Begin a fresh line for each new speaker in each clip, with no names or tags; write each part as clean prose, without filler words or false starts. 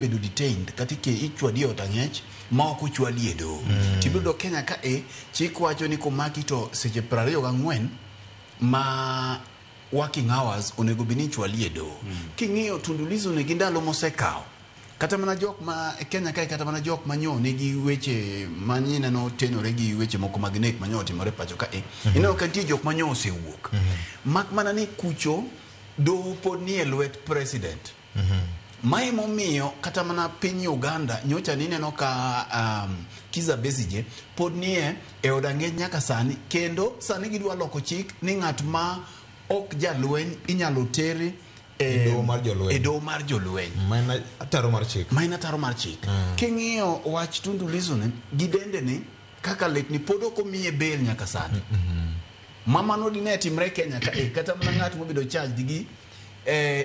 Bedo detained kata ichwadi e ot ang'ech ma ok ochwali e doho. Tibiro yudo Kenya ka e chik wacho ni komaki to seche 24 ma working hours onego bed ni ichwali e doho. King'iyo Tundu Lissu ni gi ndalo mosekawo, kata mana jok ma e Kenya kae, kata mana jok manyo nigi weche ma ineno tenore gi weche moko mag nek manyo otimore pacho ka e, ineno ka nitie jok manyo osewuok, mak mana ni kucho doho pod nie lwet president. Mae momiyo kata mana piny Uganda nyocha nineno ka Kizza Besigye pod nie e od ang'ech nyaka sani, kendo sani gidwa loko chik ni ng'at ma ok jalweny inyalo ter
e doho mar jolweny.
E doho mar jolweny.
Ma en ataro mar chik.
Ma en ataro mar chik. King'iyo wach Tundu Lissu ni gi dende ni kaka lit ni pod ok omiye bail nyaka sani. Ma mano dine timre Kenya ka e, kata mana ng'at mobedo charged gi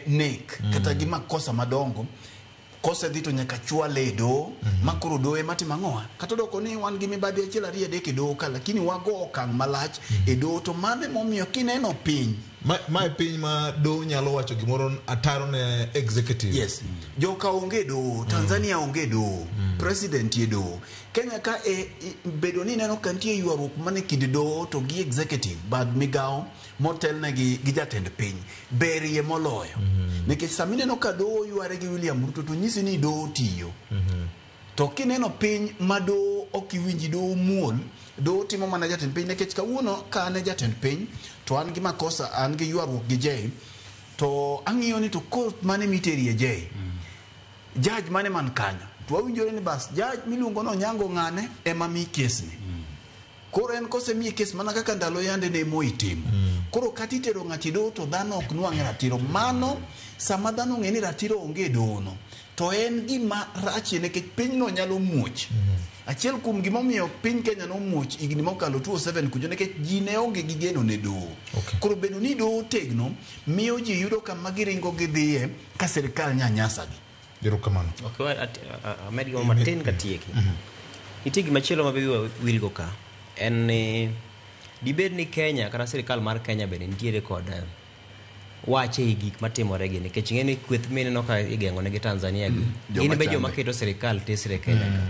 nek kata gi makosa madongo, kosedhi to nyaka chwale e doho ma koro doho ema timo ang'owa. Kata odoko ni wan gi mibadhi achiel, ariyo, adek e doho ka, lakini wago okang' malach e doho. To mano emomiyo kineno piny
Ma e piny ma doho nyalo wacho gimoro ataro ne executive.
Yes, joka onge doho. Tanzania onge doho, president e doho. Kenya ka e bedo ni ineno ka nitie ywaruok mane kind doho to gi executive, bad migawo motelne gi jatend piny berie moloyo, nikech sama ineno ka doho yware gi William Ruto to nyisi ni doho tiyo. To kineno piny ma doho ok iwinji, doho muol, doho timo mana jatend piny. Nikech kawuono ka an e jatend piny to an gi makosa, an gi ywaruok gi Jay, to ang'iyo ni to court mane miterie Jay, judge mane man kanyo, to wawinjore ni bas judge miluongo ni Onyango ng'ane ema mi kes ni. Koro en kosemiye kes mana kaka ndalo yande ne Moi timo. Koro kata itero ng'ato e doho to dhano ok nwang' ratiro. Mano sama dhano ong'e ni ratiro onge e doho no, to en gima rachie nikech pinyno nyalo muoch. Achiel kuom gimomiyo piny Kenya nomuoch higni mokalo 2007 kucho, nikech ji ne onge gi geno ne doho. Koro bedo ni doho tegno miyo ji yudo kama giringo gidhiye ka sirikal nyanyasagi.
Erokamano.
Ok, amed gimoro matin katieki. Nitie gimachielo ma be wiwa wilgo ka, en ni dibed ni Kenya kata sirikal mar Kenya bende nitiere kod wach ei gik matimore gi, nikech ing'e ni kweth mineno ka igeng'o negi Tanzania gi
Joma
gin be
chande.
Joma keto sirikal tesre Kenya ka.